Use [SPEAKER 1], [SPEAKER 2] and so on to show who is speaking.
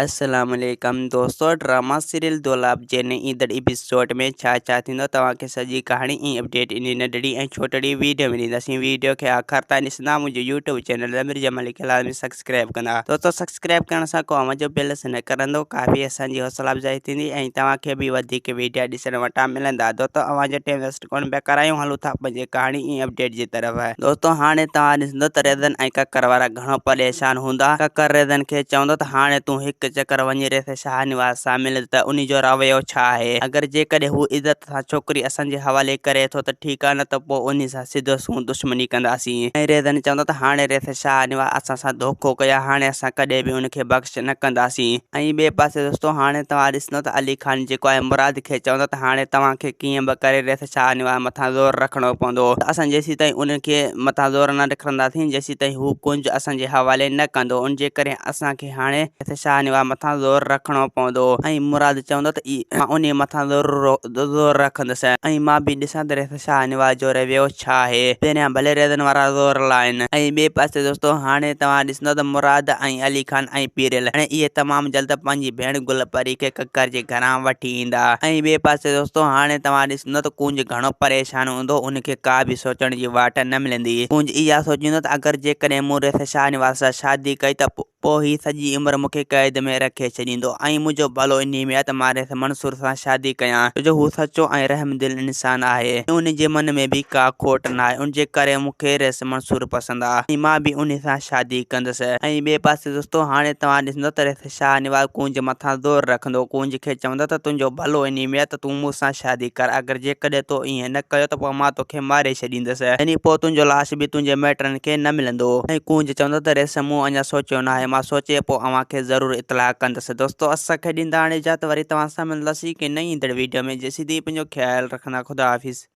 [SPEAKER 1] السلام عليڪم دوستو ڊراما سيريل دولاب جي نئين ايندڙ ايپيسوڊ ۾ ڇا ڇا ٿيندو توهان کي سڄي ڪهاڻي ۽ اپڊيٽ انهي ننڍڙي ۽ ڇوٽڙي ويڊيو ۾ ڏينداسين ويڊيو کي آخر تائين ڏسندا منهنجو يوٽيوب چينل ضمير جمالي کي لازمي سبسڪرائب ڪندا دوستو سبسڪرائب ڪرڻ سان ڪو اوهان جو بيلنس نه ڪرندو ڪافي اسان جي حوصلا افزائي ٿيندي ۽ توهان کي به وڌيڪ ويڊيا ڏسڻ وٽان ملندا دوستو اوهان جو ٽيم ويسٽ ڪونه پيا ڪرايون هلون ٿا پنهنجي ڪهاڻي ۽ اپڊيٽ جي طرف. دوستو هاڻي توهان ڏسندو ته ريزن ۽ ڪڪر وارا گهڻو پريشان هوندا. ڪڪر ريزن کي چوندو ته هاڻي تون هڪ چڪر وڃي ريس شاهنواز سان مل ته انهي جو رويو ڇا آهي. اگر جيڪڏهن هو عزت سان ڇوڪري اسان جي حوالي ڪري ٿو ته ٺيڪ آهي نه ته پوء انهي سان سڌو سنئون دشمني ڪنداسين. ۽ ريزن چوندو ته هاڻي ريس شاهنواز اسان سان ڌوڪو ڪيو آهي هاڻي اسان ڪڏهن به ان کي بخش نه ڪنداسين. ۽ ٻئي پاسي دوستو هاڻي توهان ڏسندو ته علي خان جيڪو آهي مراد کي چوندو ته هاڻي توهان کي ڪيئن به ڪري ريس شاهنواز مٿان زور رکڻو پوندو ته اسان جيسيتائين ان کي مٿان زور نه رکنداسين جيسيتائين هو ڪنج اسان جي حوالي نه ڪندو ان جي ڪري اسان کي هاڻي شاهنواز مٿان زور رکڻو پوندو ۽ مراد چوندو ته مان انهي مٿان زور رکندس ۽ مان به ڏسان ته شاهنواز جو رويو ڇا آهي پهريان ڀلي ريزن وارا زور لائن ۽ ٻئي پاسي دوستو هاڻي توهان ڏسندو ته مراد ۽ علي خان ۽ پيرل هاڻي اهي تمام جلد پنهنجي ڀيڻ گل پري کي ڪڪر جي گهران وٺي ايندا ۽ ٻئي پاسي دوستو هاڻي توهان ڏسندو ته ڪونج گهڻو پريشان هوندو ان کي ڪا به سوچڻ جي واٽ نه ملندي ڪونج اها سوچيندو ته اگر جيڪڏهن مون ريس شاهنواز سان شادي ڪئي ته پوء هي سڄي عمر مون کي قيد ۾ رکي ڇڏيندو ۽ منهنجو ڀلو انهي ۾ آهي ته مان ريس منصور سان شادي ڪيان ڇو جو هو سچو ۽ رحم دل انسان آهي ۽ ان جي من ۾ به ڪا کوٽ ناهي ان جي ڪري مون کي ريس منصور پسند آهي ۽ مان به انهي سان شادي ڪندس ۽ ٻئي پاسي دوستو هاڻي توهان ڏسندو ته ريس شاهنواز ڪونج مٿان زور رکندو ڪونج کي چوندو ته تنهنجو ڀلو انهي ۾ آهي ته تون مون سان شادي ڪر اگر جيڪڏهن تو ائين نه ڪيو ته پوء مان توکي ماري ڇڏيندس يعني پوء تنهنجو لاش به تنهنجي مائٽن کي نه ملندو ۽ ڪونج چوندو ته ريس مون اڃا سوچيو ناهي مان سوچي پوء اوهان کي ضرور اطلاع ڪندس دوستو اسان کي ڏيندا هاڻي اجازت وري توهان سان ملنداسين ڪنهن نئين ايندڙ ويڊيو ۾ جيسين تائين پنهنجو خيال رکندا خدا حافظ.